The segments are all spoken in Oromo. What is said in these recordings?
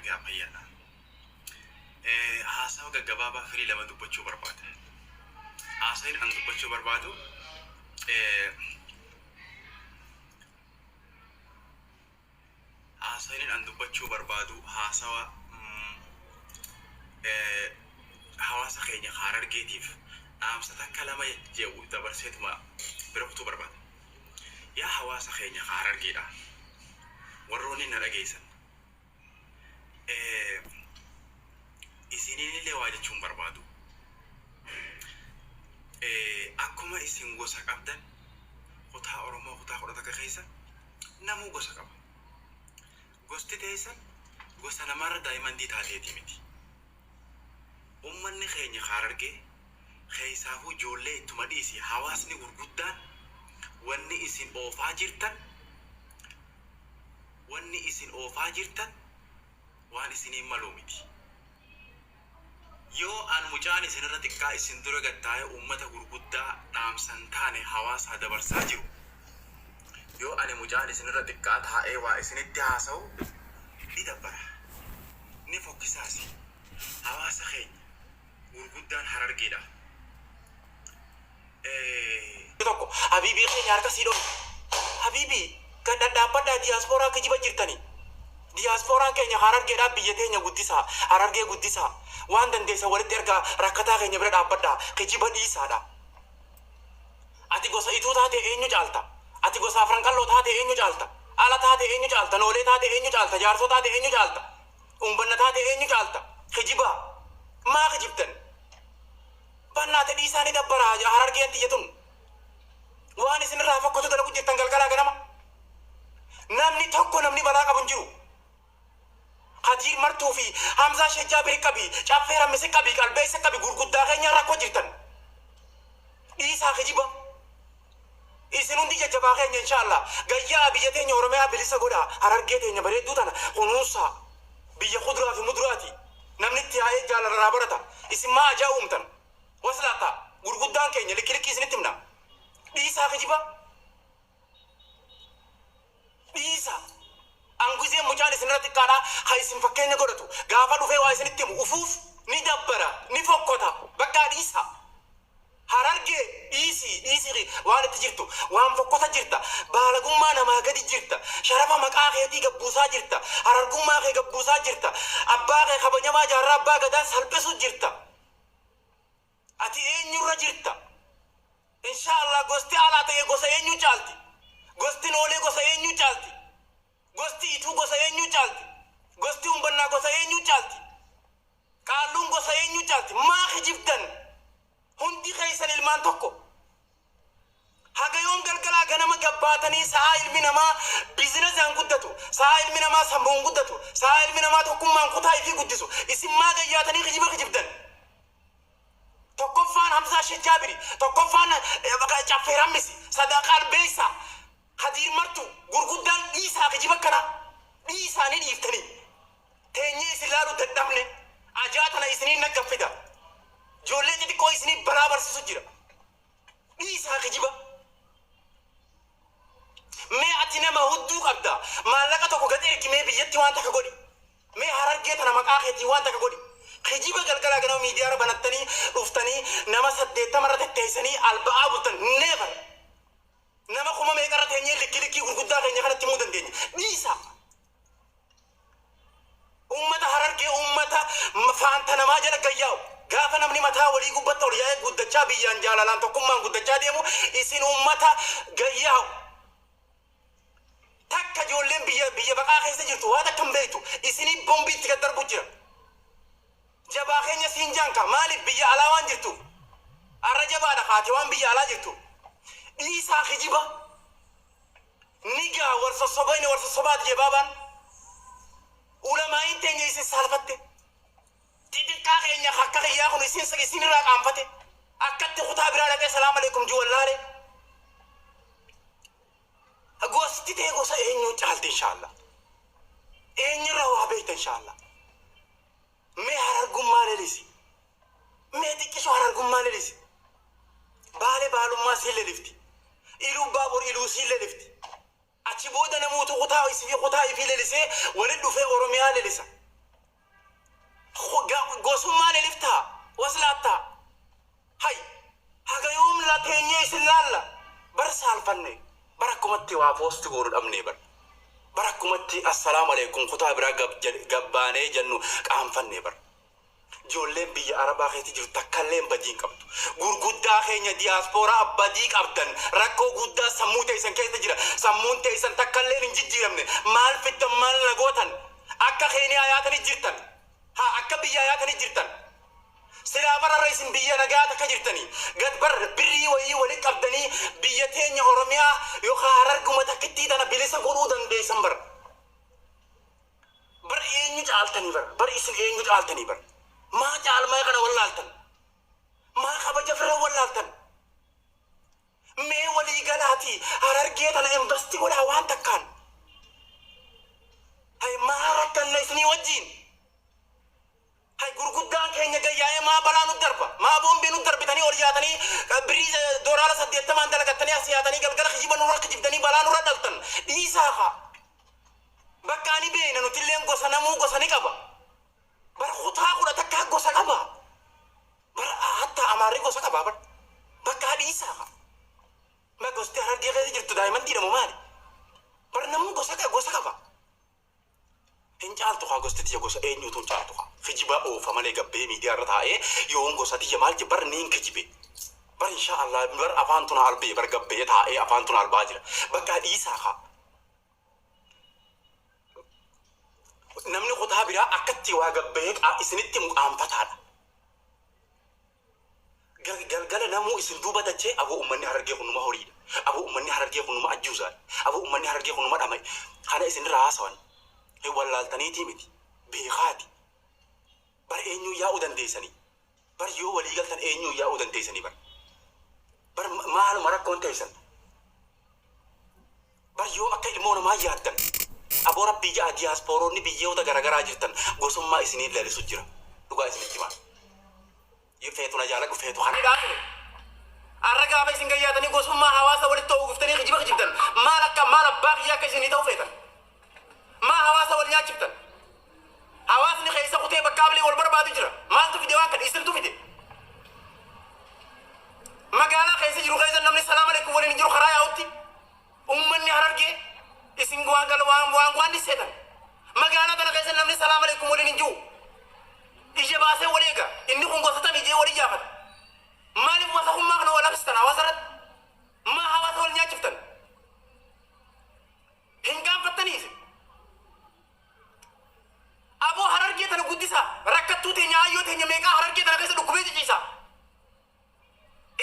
Nagaa fayyaadha. Haasawa gaggabaabaa firii lama dubbachuu barbaada. Haasawin an dubbachuu barbaadu haasawin an dubbachuu barbaadu haasawa hawaasa keenya Harargeetiif dhaamsa takka lama jedhu dabarseetuma bira kutuu barbaada. Yaa hawaasa keenya Harargeedha. Warroonni na dhageessan. Isiniinillee waa jechuun barbaadu. Akkuma isin gosa qabdan, kutaa Oromoo kutaa 11 keessa namuu gosa qaba. Gosti teessan gosa namarra daayimandii taateetii miti. Ummanni keenya Harargee keessaafuu ijoollee ittuma dhiisi, hawaasni gurguddaan wanni isin oofaa jirtan, wanni isin oofaa jirtan waan isiniin maluu miti. Yoo an mucaan isinirra xiqqaa isin dura gad taa'ee uummata gurguddaa dhaamsan taane hawaasaa dabarsaa jiru, yoo ani mucaan isinirra xiqqaa taa'ee waa isinitti haasa'u ni dabbara. Ni fokkisaasi. Hawaasa keenya gurguddaan Harargeedha. Tokko habiibii keenya harka sii dhoofne. Habiibii gad dhadhaabbadhaa, diyaaspooraa kijiba jirtanii. Diyaaspooraan keenya Harargeedhaa biyya teenya guddisaa, Harargee guddisaa. Waan dandeessan walitti ergaa, rakkataa keenya bira dhaabbadhaa, kijiba dhiisaadha. Ati gosa Ituu taate eenyu caalta? Ati gosa Afran Qalloo taate eenyu caalta? Ala taate eenyu caalta? Noolee taate eenyu caalta? Jaarsoo taate eenyu caalta? Umbanna taate eenyu caalta? Kijibaa. Maa kijibdan? Bannaate dhiisaa, ni dabbara Harargeen tiyya tun. Waan isinirraa fokkatu dalagu jirtan galgalaa ganama. Namni tokko namni balaa qabu hin jiru. Kadiir Martuu fi Hamzaa Shejjaa biri qabi, Caffee Rammisi qabi, Qalbeessa qabi, gurguddaa keenya rakkoo jirtan. Dhiisaa kijiba. Isin hundi jajjabaa keenya, inshaallah. Gayyaa biyya teenya Oromiyaa bilisa godhaa. Harargee teenya bareedduu tana kunuunsaa. Biyya kuduraa fi muduraati. Namni itti yaa'ee jaalarraa barata. Isin maa ajaa uumtan? Waslaata gurguddaan keenya likki likkii isinitti himna. Dhiisaa kijiba. Dhiisa. Anguzeen mucaan isinirra xiqqaadha. Ha isin fakkeenya godhatu. Gaafa dhufee waa isinitti himu ufuuf ni dabbara, ni fokkota. Bakka dhiisa. Harargee dhiisii, dhiisii waan itti jirtu. Waan fokkota jirta. Baalagummaa namaa gadi jirta. Sharafa maqaa keetii gabbuusaa jirta. Harargummaa kee gabbuusaa jirta. Abbaa kee kabajamaa Jaarraa Abbaa Gadaa salphisu jirta. Ati eenyurra jirta? Inshaallah, gosti alaa ta'e gosa eenyuu caalti? Gosti Noolee gosa eenyuu caalti? Gosti Ituu gosa eenyuu caalti? Gosti Umbannaa gosa eenyuu caalti? Qaalluun gosa eenyuu caalti? Maa kijibdan? Hundi keessan ilmaan tokko. Haga yoom galgalaa ganama gabbaatanii, sa'aa ilmi namaa biizinasaan guddatu, sa'aa ilmi namaa sammuun guddatu, sa'aa ilmi namaa tokkummaan kutaa ifii guddisu, isin maa gayyaatanii kijiba kijibdan? Tokkoffaan Hamzaa Sheek Jaabiri, tokkoffaan Caffee Rammisi, Sadaqaa Albeessaa, Kadiir Martuu, gurguddaan dhiisaa kijiba akkanaa. Dhiisaa, ni dhiiftanii. Teenyee isin laaluu dadhabne, ajaa tana isiniin naggaffida. Ijoollee xixiqqoo isinii balaa barsiisu jira. Dhiisaa kijiba. Mee ati nama hudduu qabda. Maallaqa tokko gad ergi, mee biyyatti waan takka godhi. Mee Harargee tana maqaa keetiin waan takka godhi. Kijiba galgalaa ganama miidiyaarra banattanii dhuftanii nama 80 irra tetteessanii alba'aa bultan. Never. Nama kuma meeqarra teenyee likki likkii gurguddaa keenya kanatti himuu dandeenya. Dhiisaa. Uummata Harargee, uummata faanta namaa jala gayyaa'u. Gaafa namni mataa walii gubbatti ol yaa'ee guddachaa, biyyaan jaalalaan tokkummaan guddachaa deemu, isin uummata gayyaa'u. Takka ijoolleen biyya baqaa keessa jirtu waan akka hin beektu isinii bombii itti gad darbu jira. Jabaa keenya siin jaanka maaliif biyya alaa waan jirtuuf. Arra jabaadha kaate waan biyya alaa jirtu. Dhiisaa kijiba. Ni gaa wal sossobayni wal sossobaati jee baabaan. Ulamaa'iin teenya isin saalfatte. Xixiqqaa keenya akka kiyyaa kun isin irraa qaanfate. Akkatti kutaa biraa dhaqee salaam aleekum ji wallaale. Gosti tee gosa eenyuu caalti, inshaallah? Eenyurraa waa beekta, inshaallah? Mee harargummaa lelisi. Mee xiqqisoo harargummaa lelisi. Baale baalummaa siin lelifti. Iluu Baabur iluu siin lelifti. Achi booda namoota kutaa isii kutaa ifii lelisee walit dhufee Oromiyaa lelisa. Gosummaa leeliftaa waslaattaa. Hay haga yoom la teenyee isin laalla? Bar saalfanne, bar akkumatti waa post goonu dhabnee, bar akkumatti assalaamu alaikum kutaa biraa gabbaanee jennu qaanfanne. Bar ijoolleen biyya arabaa keessa jirtu takkallee badii hin qabdu. Gurguddaa keenya diyaaspooraa badii qabdan. Rakkoo guddaa sammuu teessan keessa jira. Sammuun teessan takkallee hin jijjiiramne. Maal fiddan? Maal nagootan? Akka Keeniyaa yaatanii jirtan, haa akka biyyaa yaatanii jirtan. Silaa bararra isin biyya nagaa takka jirtanii gad bar birrii wayii walitti qabdanii biyya teenya Oromiyaa yookaan Hararguma takkittii tana bilisa godhuu dandeessan. Bar eenyu caaltanii? Bar isin eenyu caaltanii? Bar maa caalmaa kana wallaaltan? Maa kabaja firra wallaaltan? Mee walii galaatii Harargee tana invest godhaa waan takkaan. Hay, maa rakkanna isinii wajjiin? Hay, gurguddaan keenya gayyaa'ee maa balaa nu darba? Maa boombii nu darbitanii ol yaatanii, birrii $80n dalagattanii as yaatanii galgala kijiba nurra kijibdanii balaa nurra dhaltan? Dhiisaa kaa. Bakka ani beeyna, nutilleen gosa, namuu gosa ni qaba. Bar kutaa 11 gosa qaba. Bar hatta Amaarri gosa qaba bar. Bakka dhiisaa kaa. Ma gosti Harargee keessa jirtu daa'imman diidhamu maali? Bar namuu gosa qaba. Hin caaltu kaa gosti tiyya, gosa eenyuutu hin caaltu kaa. Kijiba oofa malee gabbee miidiyaa irra taa'ee yoon gosa tiyya maal bar niin kijibe. Bar insha Allah bar afaan tuna albee bar gabbee taa'ee afaan tuna albaa jira. Bakka dhiisaa kaa. Namni kutaa biraa akkatti waa gabbee isinitti muqaanfataadha. Galgala namuu isin duuba dachee, aboo uummanni Harargee kun numa horiidha. Aboo uummanni Harargee kun numa ajjuusaadha. Aboo uummanni Harargee kun numa dhama'e. Kana isinirraa haasawan. Hin wallaaltaniitii miti. Beekaati. Bar eenyuu yaa'uu dandeessanii? Bar yoo walii galtan eenyuu yaa'uu dandeessanii bar? Bar maaluma rakkoon teessan? Bar yoo akka ilmoo namaa yaaddan, aboo rabbii ja'a, diyaaspooroonni biyyoota garaagaraa jirtan gosummaa isinii lalisu jira. Dhugaa isinitti himaa. Feetu na jaaladhu, feetu kana. Ture. Arra gaafa isin gayyaatanii gosummaa hawaasa walitti ta'uu guftanii kijiba kijibdan, maal akka maal abbaa kiyyaa akka isinii ta'u feetan? Maa hawaasa wal nyaachiftan? Hawaasni keessa kutee bakka ablee wal barbaadu jira. Maaltu fide waan kana? Isintu fide. Magaalaa keessa jiru keessa namni salaam alaikum waliin hin jiru karaa yaa'utti. Uummanni Harargee isin waan gala waan waan waan ni seetan. Magaalaa kana keessa namni salaam alaikum waliin hin jiru. Ija baasee wal eega. Inni kun gosa tamii jee walii gaafata. Maaliif wasakummaa kana wal habsitan hawaasa irratti? Maa hawaasa wal nyaachiftan? Hin gaanfattanii isin? Aboo Harargee tana guddisaa. Rakkattuu teenya, aayyoo teenya meeqaa Harargee tana keessa dhukkubee ciciisa.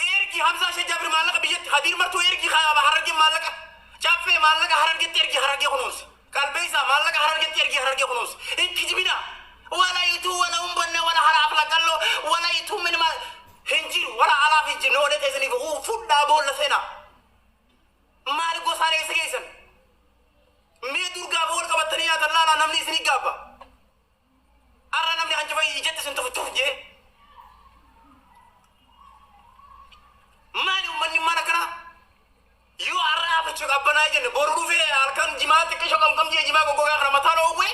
Ergi Hamzaa Shee Jaabir maallaqa biyyatti, Hadiir Martuu ergi, Harargee maallaqa, Caffee maallaqa Harargeetti ergi, Harargee kunuunsi. Qalbeessaa maallaqa Harargeetti ergi, Harargee kunuunsi. Hin kijibina. Wala ituu wala humbanne wala haraaf laqalloo wala ituu minima hin jiru wala alaaf hin jiru noolee teessaniif fudhaa boolla seenaa. Maali gosaan eessa geessan? Mee dur gaafa wal qabattanii nyaatan laalaa, namni isinii gaabba. Arra namni hancufa ijatti isin tufu tuf jee. Maali uummanni maal akkanaa? Yoo har'a afachuu qabbanaa jenne, boru dhufee halkan jimaa xiqqisho qamqam jee jimaa goggogaa kana mataa dhoowwee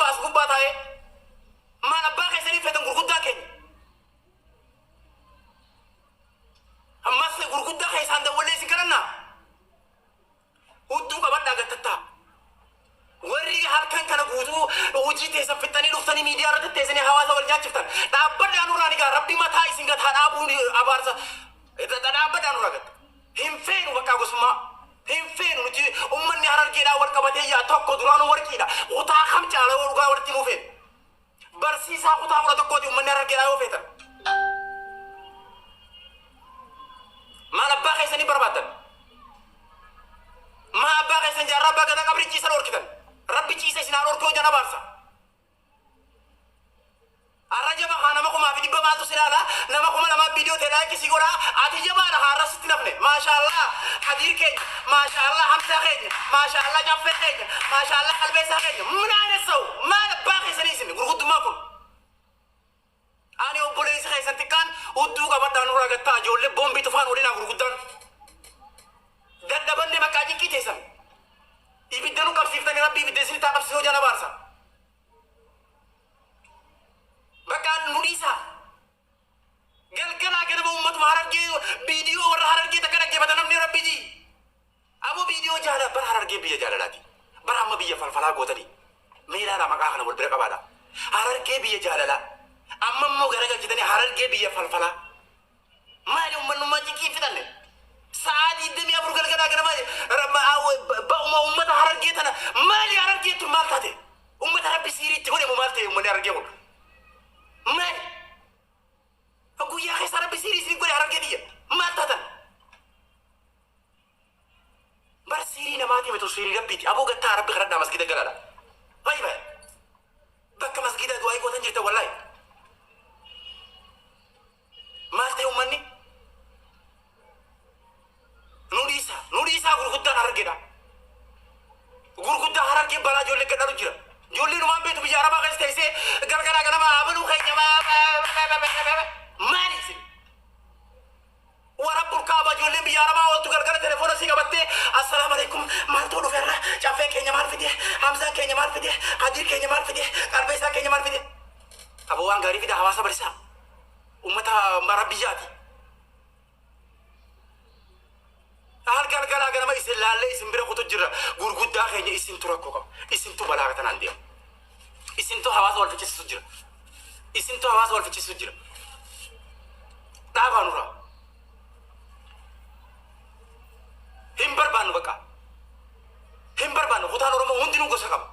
as gubbaa taa'ee. Maal abbaa keessanii feetan, gurguddaa keenya? Ammas gurguddaa keessaan dawwallee isin kadhannaa. Hudduu qabadhaa gattattaa. Warri halkan kana guutuu hojii teessan fixxanii dhuftanii miidiyaa irratti teessanii hawaasa wal nyaachiftan. Dhaabbadhaa nurraa ni gaa, rabbi mataa isin gataa dhaabuun abaarsa. Dhaabbadhaa nurraa gatta. Hin feenu bakka gosummaa. Hin feenu nuti. Uummanni Harargeedhaa wal qabatee yaa tokko duraanuu warqiidha. Kutaa kam caala yoo dhugaa walitti himuu feenu? Barsiisaa kutaa 11ti uummanni Harargeedhaa yoo feetan. Maal abbaa keessanii barbaaddan? Maa abbaa keessan jaarraa abbaa gadaa qabri ciisa dhorkitan? Rabbi ciisa isin haa dhorkuu jana baarsa. Har'a jaba haa, nama 1500 maaltu si ilaala? Nama 2000 viidiyoo ta'e like si godha. Ati jabaadha, har'a sitti nafne. Maashaallah Hadiir keenya, maashaallah Hamzaa keenya, maashaallah Caffee keenya, maashaallah Qalbeessaa keenya. ምን አይነት ሰው? Maal abbaa keessanii isin gurguddummaa kun? Ani obboleessi keessan xiqqaan hudduu qabadhaa nurraa gattaa, ijoollee boombii tufaan waliin gurguddaan. Dadhabanne maqaa cinqii teessan. Ibidda nu qabsiiftanii, rabbi ibidda isin taa qabsiisuu jana baarsa. Harargee biyya jaalalaati. Bara amma biyya falfalaa gootanii. Mee ilaalaa maqaa kana wal bira qabaadha. Harargee biyya jaalalaa. Amma immoo garagalchitanii Harargee biyya falfalaa. Maali uummanummaa cinqii fixanne? Sa'aa 24 galgalaa ganama ba'uma uummata Harargee tana maali Harargee tun maal taate? Uummata Rabbi siiriitti godhe moo maal ta'e uummanni Harargee kun? Maali? Guyyaa keessa Rabbi siirii isin godhe Harargee biyya maal taatan? Bar siirii namaatii miti siirii Rabbiiti. Aboo gattaa Rabbi kadhadhaa masgida galaadha. Baay'ee baay'ee. Bakka masgida du'aa gootan jirta wallaahi. Maal ta'e uummanni? Nu dhiisaa, nu dhiisaa gurguddaan Harargeedha. Gurguddaa Harargee balaa ijoollee gadhalu jira. Ijoolleen numaan beektu biyya Arabaa keessa teessee galgalaa ganama abaluu keenya maali isin? Warra burkaaba ijoolleen biyya Arabaa ooltu galgala telefoona sii qabattee assalaamu alaikum maaltu dhufeerra caffeen keenya maal fide Hamzaan keenya maal fide Kadir keenya maal fide Qalbeessaa keenya maal fide. Aboo waan gaarii fida hawaasa barsiisaa. Uummata mara biyyaati. Galgalaa ganama isin laallee isin bira kutu jirra. Gurguddaa keenya isintu rakkoo qaba. Isintu balaa kanaan deema. Isintu hawaasa wal fichisiisu jira. Isintu hawaasa wal fichisiisu jira. Dhaabaa nurraa. Hin barbaannu bakka. Hin barbaannu kutaan Oromoo hundinuu gosa qaba.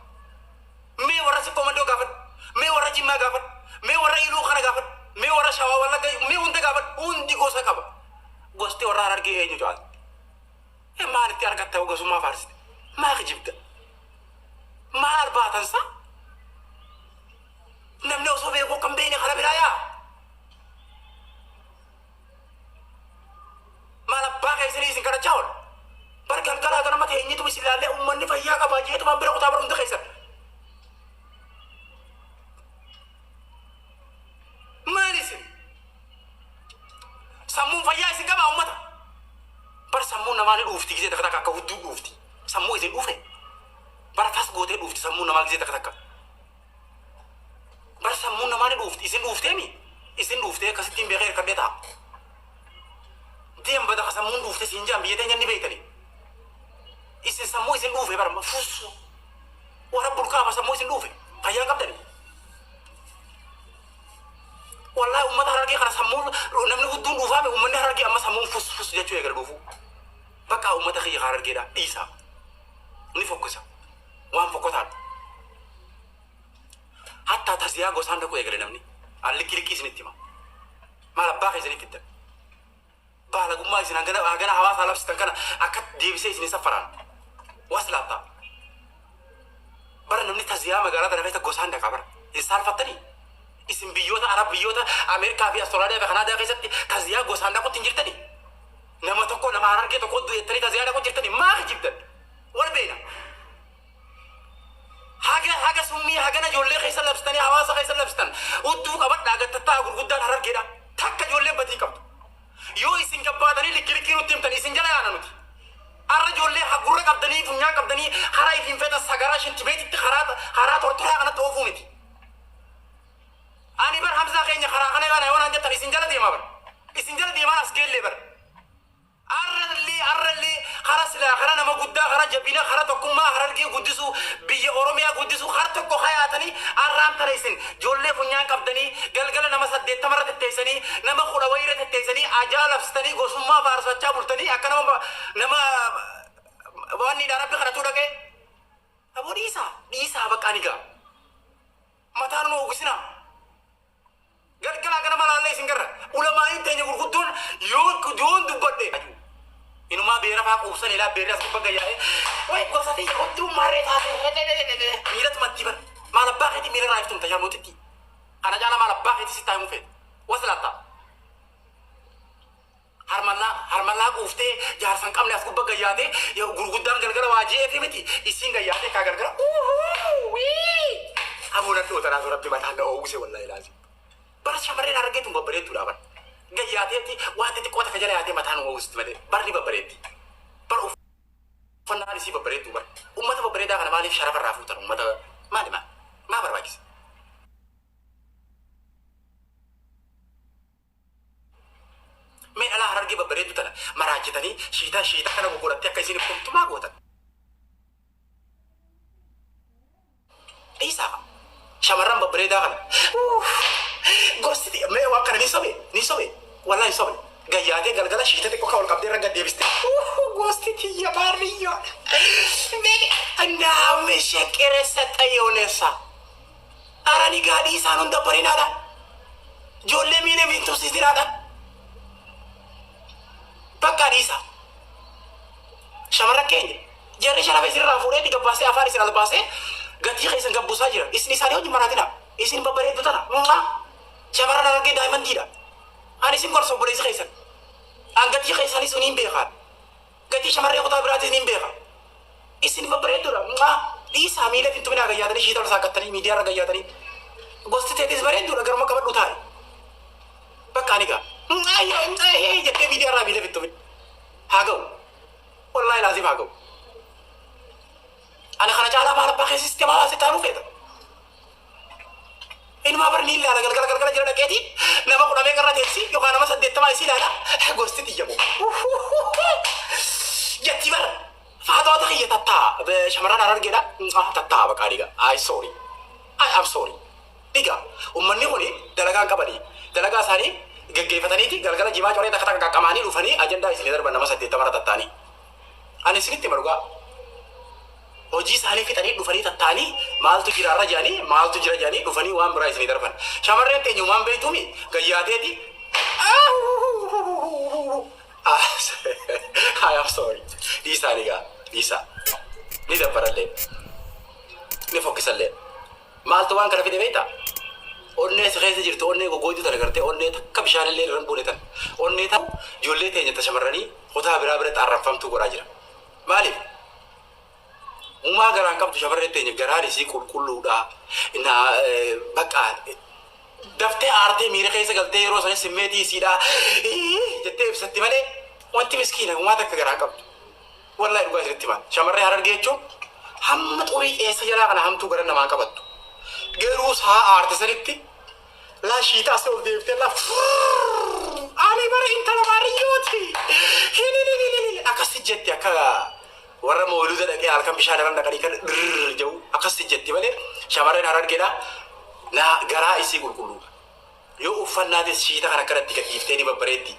Mee warra Sikkoo Mandoo gaafadhu. Mee warra Jimmaa gaafadhu. Mee warra Iluu kana gaafadhu. Mee warra Shawaa Wallagga mee hunda gaafadhu. Hundi gosa qaba. Gosti warra Harargee eenyu jaal? Maalitti argatta gosummaa faarsite? Maa kijibda? Maal baatansa? Namni osoo beekuu kan beekne kana biraa yaa? Maal abbaa keessanii isin kadhachaa oola? Bar galgalaa ganama teenyitu isin ilaallee uummanni fayyaa qabaa jeetumaan bira kutaa bara hunda keessan. Maal isin? Sammuun fayyaa isin qabaa uummata? Bar sammuun namaa ni dhuufti gisee takka takka akka hudduu dhuufti. Sammuu isin dhuufne? Bar fas gootee dhuufti sammuun namaa gisee takka takka. Bar sammuun namaa ni dhuufti. Isin dhuufteemi? Isin dhuuftee akkasittiin beekee hirkadhee ta'a. Deem bada ka sammuun dhuufte siin jaan biyya teenya ni beektani. Isin sammuu isin dhuufe bar fuusu. Warra burqaaba sammuu isin dhuufe. Fayyaa qabdani. Wallahi uummata Harargee kana sammuun namni hudduun dhuufaame uummanni Harargee amma sammuun fus fus jechuu eegala dhuufuu. Bakka uummata kiyya Harargeedha dhiisaa. Ni fokkisa. Waan fokkotaadha. Hatta taziyaa gosaan dhaquu eegale namni. Allikki likkii isinitti hima. Maal abbaa keessanii fiddan. Baalagummaa isin hangana hawaasaa labsitan kana akka deebisee isin saffaraan. Was laattaa. Bara namni taziyaa magaalaa tana keessa gosaan dhaqaa bara. Hin saalfattanii? Isin biyyoota Arab biyyoota Ameerikaa fi Austraaliyaa fi Kanaadaa keessatti taziyaa gosaan dhaqutti hin jirtanii? Nama tokko nama Harargee tokko du'ettanii taziyaa dhaqutti jirtanii? Maa kijibdan? Wal beena. Haga haga summii hagana ijoollee keessa labsitanii hawaasa keessa labsitan hudduu qabadhaa gattattaa gurguddaan Harargeedha. Takka ijoolleen badii qabdu. Yoo isin gabbaatanii likki likkii nutti himtan isin jala yaana nuti. Arra ijoollee gurra qabdanii funyaan qabdanii karaa ifiin feetan sagaraa shintibeetitti karaa tortoraa kanatti oofuu miti. Ani bar Hamzaa keenya karaa kana yaana yoo naan jettan isin jala deemaa bar. Isin jala deemaan as geellee bar. Arrallee kara silaa kara nama guddaa kara jabina kara tokkummaa Harargee guddisuu biyya Oromiyaa guddisuu kara tokko hayaatanii arraan tana isin ijoollee funyaan qabdanii galgala nama 80 irra tetteessanii nama 10 wayii irra tetteessanii ajaa labsitanii gosummaa faarsachaa bultanii akka nama waan niidhaa Rabbi kadhatuu dhaqee. Aboo dhiisaa dhiisaa bakka ani gaa. Mataan nu uwwisinaa. Galgalaa ganama laallee isin garra. Ulamaa'iin teenya gurguddoon yoon dubbadhe. Inumaa beera faa quubsan ilaa beerri as gubbaa gayyaa'ee. Way gosa tiyya hudduu marree taate. Miilatu mattii bar. Maal abbaa keetii miila irraa iftumta sharmuuxitti. Kana caala maal abbaa keetii sitti himuu feete. Was laattaa. Harmallaa quuftee jaarsa hin qabne as gubbaa gayyaatee gurguddaan galgala waa je'eefi miti. Isiin gayyaatee kaa galgala. Aboo nadhoo tanaaf Rabbi mataan na oowwise wallaahi laazim. Bara shamarreen Harargee tun babbareedduudha bara. Gayyaateetti waan xixiqqoo takka jala yaatee mataan oowwisti malee barri babbareeddi. Bara uffannaan isii babbareedduu bara. Uummata babbareedaa kana maaliif sharafa irraa fuutan uummata maali maali? Maa barbaachisa? Mee dhalaa Harargee babbareedduu tana maraachitanii shiitaa shiitaa kana goggodhattee akka isiin ibsamtu maa gootan? Babbareedaa kana. Gosti mee waan kana ni sobe, ni sobe, wallahi sobe. Gayyaatee galgala shiita xiqqoo kan ol qabdee irra gad deebiste. Gosti tiyya baarriyyoo. Naamni sheqqere saxxa yoonessa. Arani gaadhii isaan hunda barinaadha. Ijoollee miila hin tursiisinaadha. Bakka dhiisa. Shamarran keenya jarri sharafa isinirraa fuudhee gabbaasee afaan isin albaasee gatii keessan gabbuusaa jira. Isin isaanii hojii maraatina. Isin babbareeddu tana. Shamarran Harargee daa'imantiidha. Ani isin gorsa, obboleessi keessan. An gatii keessanis niin beekaa. Gatii shamarree kutaa biraatis niin beeka. Isin babbareedduudha. Dhiisaa, miila hin tuminaa gayyaatanii shiita ol saaqattanii miidiyaa irra gayyaatanii. Gosti teetis bareedduudha, garuma qabadhu taa'e. Bakka ani gaa. Jettee miidiyaa irraa miila hin tumin. Haa ga'u. Wallaahi laazim haa ga'u. Ani kana caalaa maal abbaa keessi sitti maal asitti aanuu feeta? Inumaa bar ni ilaala, galgala galgala jira dhaqeeti nama 10 meeqa irra teessi yookaan nama 80 isii ilaala, gosti xiyyamu. Jetti bar faatoota kiyya tattaa shamarran Harargeedha tattaa baqaa dhiga. I sorry. I am sorry. Dhiga ummanni kuni dalagaan qabanii dalagaa isaanii geggeeffataniiti galgala jimaa coree takka takka qaqqamaanii dhufanii ajandaa isinii darban nama 80 irra tattaanii. Ani isinitti hima dhugaa. Hojii isaanii fixanii dhufanii tattaanii maaltu jira irra jedhanii, maaltu jira jedhanii dhufanii waan biraa isinii darban. Shamarreen teenya uumaan beektuumi gayyaateeti. I am sorry. Dhiisaa ni gaa, dhiisaa. Ni dabbarallee. Ni fokkisallee. Maaltu waan kana fide beektaa? Onnee si keessa jirtu, onnee goggooytuu tana gartee, onnee takka bishaanillee irra hin buune tana. Onnee tana ijoollee teenya ta shamarranii kutaa biraa biratti arrabfamtuu godhaa jira. Maaliif? Uumaa garaan qabdu shamarreen teenya garaan isii qulqulluudha. Na bakka daftee aartee miira keessa galtee yeroo sanis simmeetii isiidha jettee ibsatti malee wanti miskiina uumaa takka garaan qabdu. Wallahi dhugaa isinitti hima. Shamarree Harargee jechuun hamma xurii qeessa jalaa kana hamtuu gara namaa qabattu. Garuu saa aarte sanitti laa shiitaa asii ol deebiftee laa ani bara intala baariyyooti. Hininininini akkasi jetti, akka warra mooluuda dhaqee halkan bishaan irra dhaqanii kan dhirr jedhu akkasi jetti malee shamarreen Harargeedha naa garaa isii qulqulluudha. Yoo uffannaatis shiita kana akkanatti gad dhiiftee ni babbareeddi.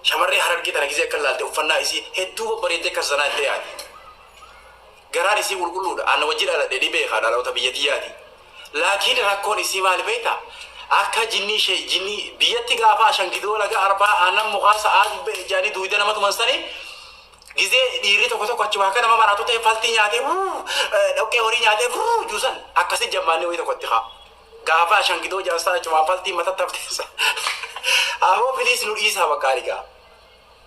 Shamarree Harargee tana gisee akka ilaalte uffannaa isii hedduu babbareeddee akka sanaa itti yaadi. Garaan isii qulqulluudha. Ana wajji dhaladhe ni beeka, dhaloota biyya tiyyaati. Laakiin rakkoon isii maali beektaa? Akka jinnii ishee jinnii biyyatti gaafa ashangidoo laga arbaa aannan mukaa sa'aa jedhanii duwida nama tuman sanii gizee dhiirri tokko tokko achuma akka nama maraatu ta'e faltii nyaatee dhoqqee horii nyaatee juusan akkasi jammaanni wayii tokko itti kaa. Gaafa ashangidoo jaarsaa achumaan faltii mata tafteessa. Ammoo please nu dhiisaa bakka arigaa.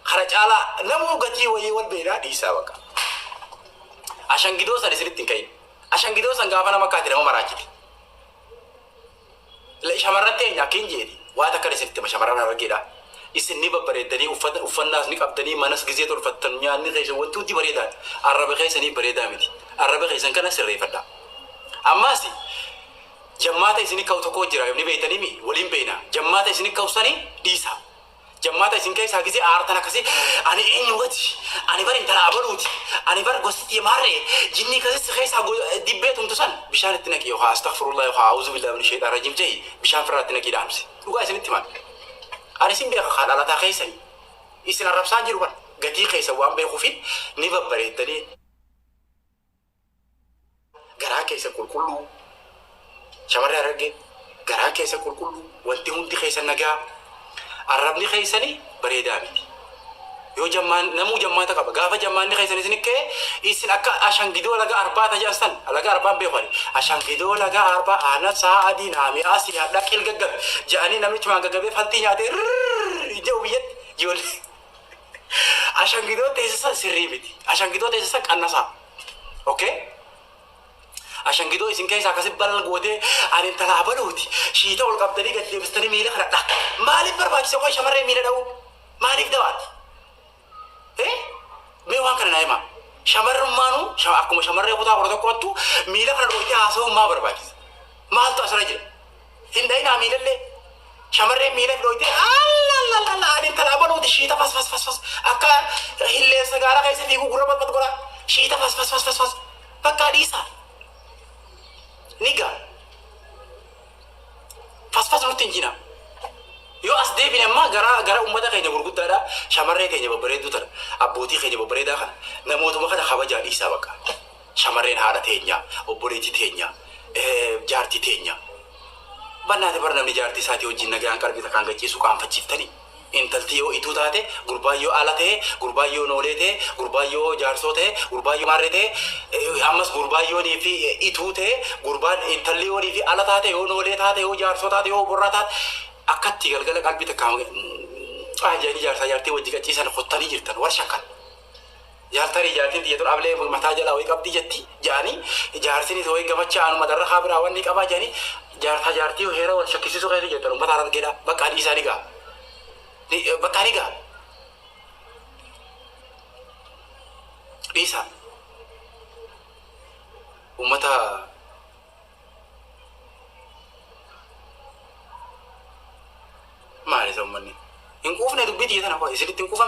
Kana caalaa namuu gatii wayii wal beeknaa, dhiisaa bakka. Ashangidoo san isinitti hin ka'in. Ashangidoo san gaafa nama kaate nama maraachiti. Shamarran teenya akkin jeeti waa takka isinitti hima, shamarran Harargeedha. Isin ni babbareeddanii, uffata uffannaas ni qabdanii, manas gizee tolfattan, nyaanni keessa wanti hundi bareedaadha. Arraba keessanii bareedaa miti. Arraba keessan kana sirreeffadha. Ammaas jammaata isini ka'u tokko jira, ni beektanii mi waliin beekna. Jammaata isini ka'u sanii dhiisa. Jammaata isin keessaa gizee aartan akkasii ani eenyu gati, ani bar intala abaluuti, ani bar gosti maarree jinnii kasis keessaa dibbee tumtu san bishaan itti naqi yookaan astaghfirullah yookaan a'uuzu billahi min shaytaan rajiim jehi bishaan firraa itti naqii dhaamsi. Dhugaa isinitti himan. Ani isin beeka kaa dhalataa keessanii. Isin arrabsaan jiru ban gatii keessa waan beekuufi ni babbareeddanii garaan keessa qulqulluu, shamarree Harargee garaan keessa qulqulluu, wanti hundi keessa nagaa, arrabni keessanii bareedaa miti. Yoo jammaan namuu jammaata qaba, gaafa jammaanni keessan isin ka'e isin akka ashangidoo laga arbaa tajan san laga arbaan beeku ani ashangidoo laga arbaa aannan sa'a adii naami asii hadhaa qil gaggabe jedhanii namichi maan gaggabee faltii nyaatee rrrr jedhu biyyatti ijoollee ashangidoo teessisan sirrii miti. Ashangidoo teessisan qannasaa. Okay? Ashangidoo isin keessaa akkasi balal gootee ani intala abaluuti. Shiita ol qabdanii gad deebistanii miila kana dha. Maaliif barbaachise qoy shamarree miila dha'uu? Maaliif dawaati? Eh? Mee waan kana naa himaa. Shamarrummaanuu akkuma shamarree kutaa 11ttu miila kana dhoyitee haasa'uun maa barbaachisa? Maaltu asirra jira? Hin dha'inaa miilallee. Shamarreen miila dhoyitee allalala ani intala abaluuti shiita fas fas fas fas akka hilleensa gaara keessa fiiguu gurra balbat godha. Shiita fas fas fas fas fas bakka dhiisaa. Ni ga'a. Fasfas nutti hin jina. Yoo as deebine ammaa gara gara uummata keenya gurguddaadha. Shamarree keenya babbareedduu tana, abbootii keenya babbareedaa kana, namootuma kana kabajaa dhiisaa bakka. Shamarreen haadha teenya, obboleettii teenya, jaartii teenya. Bannaate bara namni jaartii isaatii wajjin nagaan qalbii takkaan gachiisu qaanfachiiftanii. Intalti yoo ituu taate, gurbaan yoo ala ta'e, gurbaan yoo noolee ta'e, gurbaan yoo jaarsoo ta'e, gurbaan yoo maarree ta'e, ammas gurbaan yoonii fi ituu ta'e, gurbaan intalli yoonii fi ala taate, yoo noolee taate, yoo jaarsoo taate, yoo borraa taate, akkatti galgala qalbii takkaan jedhanii jaarsaa jaartii wajji qaciisan kottanii jirtan war shakkan. Jaartarii jaartiin xiyya tun ablee mataa jalaa wayii qabdii jetti jedhanii, jaarsinis wayii gamacha anuma darra kaa biraa wanni qabaa jedhanii, jaarsaa jaartii heera wal shakkisiisuu keessa jirtan uummata Harargeedha. Bakka dhiisaa ni ga'a. Bakka ni ga'a. Dhiisaa. Uummata maali isa uummanni? Hin quufne dubbii xiyya tana isinitti hin quufamne.